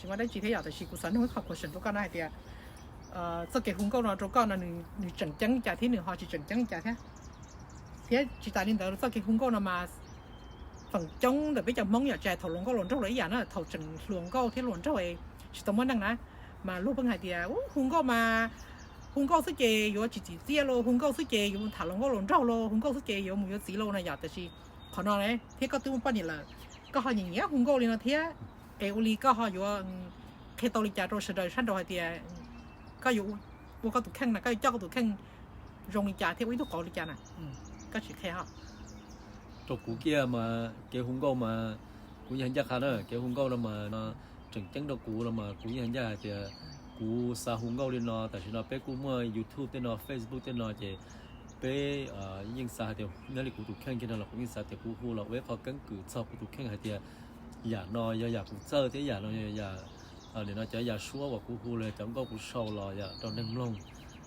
Tsis muaj dab tsi thiab yom, tab sis kuv xav nug ib qho question rau koj no hais tias txoj kev hu nkauj no rau koj no nws tseem ceeb li cas thiab nws ho tsis tseem ceeb li cas thiab. Thiab tsis tas li ntawd txoj kev hu nkauj no mas feem coob ntawm peb cov Hmoob yom, tsis hais thaum hluas nkauj hluas nraug los ib yam na, thaum tseem hluas nkauj thiab hluas nraug tsis tau muaj neej na, mas luag pheej hais tias hu nkauj mas hu nkauj xwb ces yuav tsis txim txiaj lauj, hu nkauj xwb ces yuav mus tham hluas nkauj hluas nraug lauj, hu nkauj xwb ces yuav mus yuav txiv lauj no yom. Tab sis qhov no thiab koj twb muaj poj niam lawm, koj ho nyiam nyiam hu nkauj li no thiab, es ua li koj ho yuav qhia tau li cas rau sawv daws sab nraud hais tias koj yuav ua koj tus kheej na, koj yuav coj koj tus kheej zoo li cas thiab ua ib tug qauv li cas na? Koj sim qhia ho. Rau kuv kiag mas kev hu nkauj mas kuv yeej hais ncaj qha na, kev hu nkauj no mas no tseem ceeb rau kuv no mas kuv yeej hais ncaj hais tias kuv xav hu nkauj li no. Tam sim no peb kuj muaj YouTube tej no, Facebook tej no ces peb yeej xav hais tias nyob li kuv tus kheej kiag no los kuv yeej xav tias kuv hu los ua ib qho keeb kwm txog kuv tus kheej hais tias yam no yog yam kuv txawj thiab yam no yog yam, nim no cov yam suab uas kuv hu los cov nkauj kuv sau los yam rau neeg mloog.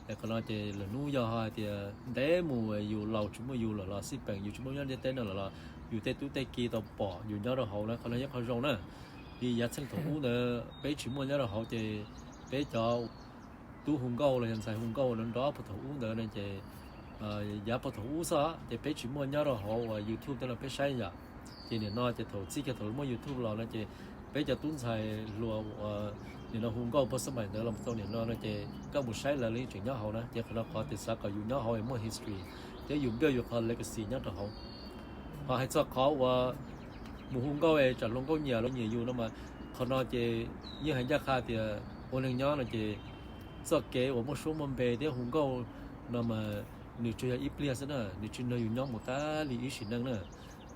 Es qhov no ces lwm hnub yog hais tias ntev mus yus laus tsis muaj yus lawm los xij peem yus tsis muaj nyob ntiaj teb no lawm los yus tej tub tej ki tau pom yus nyob rau hauv na, qhov no yog qhov zoo na. Li yav txheej thaum ub ntawd peb tsis muaj nyob rau hauv ces peb cov tub hu nkauj los yog ntxhais hu nkauj nrov nrov puag thaum ub ntawd no ces yav puag thaum ub xwb ces peb tsis muaj nyob rau hauv uas YouTube tej no peb saib yom. Ces nim no ces thaum txij kiag thaum muaj YouTube los no ces peb cov tub ntxhais hluas uas nim no hu nkauj puag xab maim ntawd los txog nim no no ces koj mus saib lawv li tseem nyob hauv na. Ces qhov no qhov tias xav kom yus nyob hauv es muaj history thiab yus build yus qhov legacy nyob rau hauv. Ho hais txog qhov uas mus hu nkauj es tsam hluas nkauj nyiam los nyiam yus no mas qhov no ces yeej hais ncaj qha tias ua neeg nyob no ces txoj kev uas muaj suab muaj npe thiab hu nkauj no mas nws tsuas yog ib pliag xwb na, nws tsis nrog yus nyob mus tas li ib sim neej na.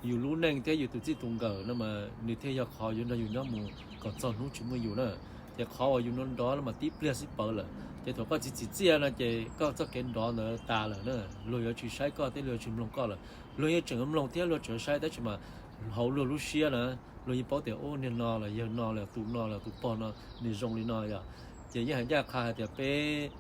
Yus lub neej thiab yus tus txij tus nkawm no mas nws thiaj yog qhov yuav nrog yus nyob mus kom txog hnub tsis muaj yus na. Ces qhov uas yus nrov nrov no mas tib pliag xwb pawv lawm, ces thaum koj tsis txim txiaj no ces koj txoj kev nrov ntawd tas lawm na. Luag yuav tsis saib koj thiab luag yuav tsis mloog koj lawm, luag yeej tseem mloog thiab luag tseem saib tab sis mas hauv luag lub siab na luag yeej paub tias ub niag no los yawg no los tus no los tus pog no nws zoo li no yom. Ces yeej hais ncaj qha hais tias peb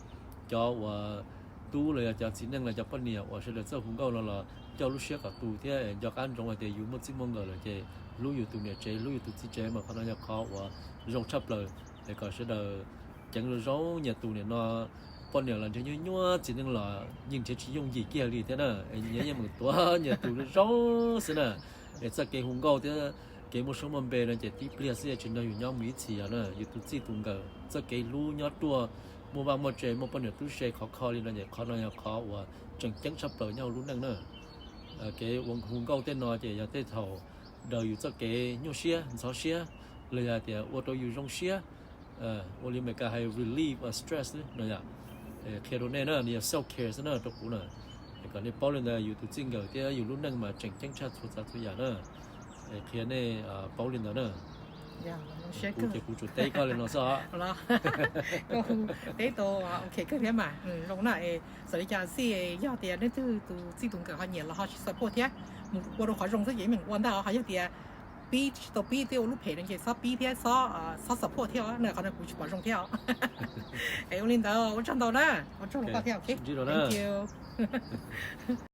cov uas tub los yog cov txiv neej los cov poj niam uas sawv daws txawj hu nkauj no los coj lub siab kom tu thiab nco qab ntsoov hais tias yus muaj txij muaj nkawm lawm ces hlub yus tus niam tsev hlub yus tus txiv tsev mas qhov no yog qhov uas zoo tshaj plaws. Es kom sawv daws ceev zoo zoo nyias tus nim no poj niam los nrhiav nyuaj nyuaj txiv neej los yeej nrhiav tsis yooj yim kiag li thiab na. Nyias yeej meem tuav nyias tus zoo zoo xwb na. Es txoj kev hu nkauj thiab kev muaj suab muaj npe no ces tib pliag xwb tsis nrog yus nyob mus ib txhis yog na. Yus tus txij tus nkawm txoj kev hlub nyob ruaj muaj vaj muaj tse muaj poj niam tub se khov kho li no ces qhov no yog qhov uas tseem ceeb tshaj plaws nyob hauv lub neej na. Kev ua hu nkauj tej no ces yog tej thaum daws yus txoj kev nyuaj siab ntxhov siab los yog tias ua rau yus zoo siab, ua li Meskas hais relieve stress no yom. Qhia rau nej na, nws yog self care xwb na rau kuv na. Kom nej paub li ntawd yus tus txij nkawm thiab yus lub neej mas tseem ceeb tshaj txhua txav txhua yam na. Qhia nej paub li ntawd na. Kuv ces kuv tsuas teb koj li no xwb os. Teb tau ok kawg thiab mas zoo na. Txawm li cas xij yog tias leej twg tus txij tus nkawm ho nyiam los ho tsis support thiab, mus ua rau qhov zoo xwb ces ib meem ua ntag. Ho yog tias pib tsis tau pib twb ua lub phem no ces xob pib thiab xob xob support thiab os, qhov no kuv tsis pom zoo thiab os. Es ua li ntawd ua tsaug ntau na, ua tsaug rau koj thiab.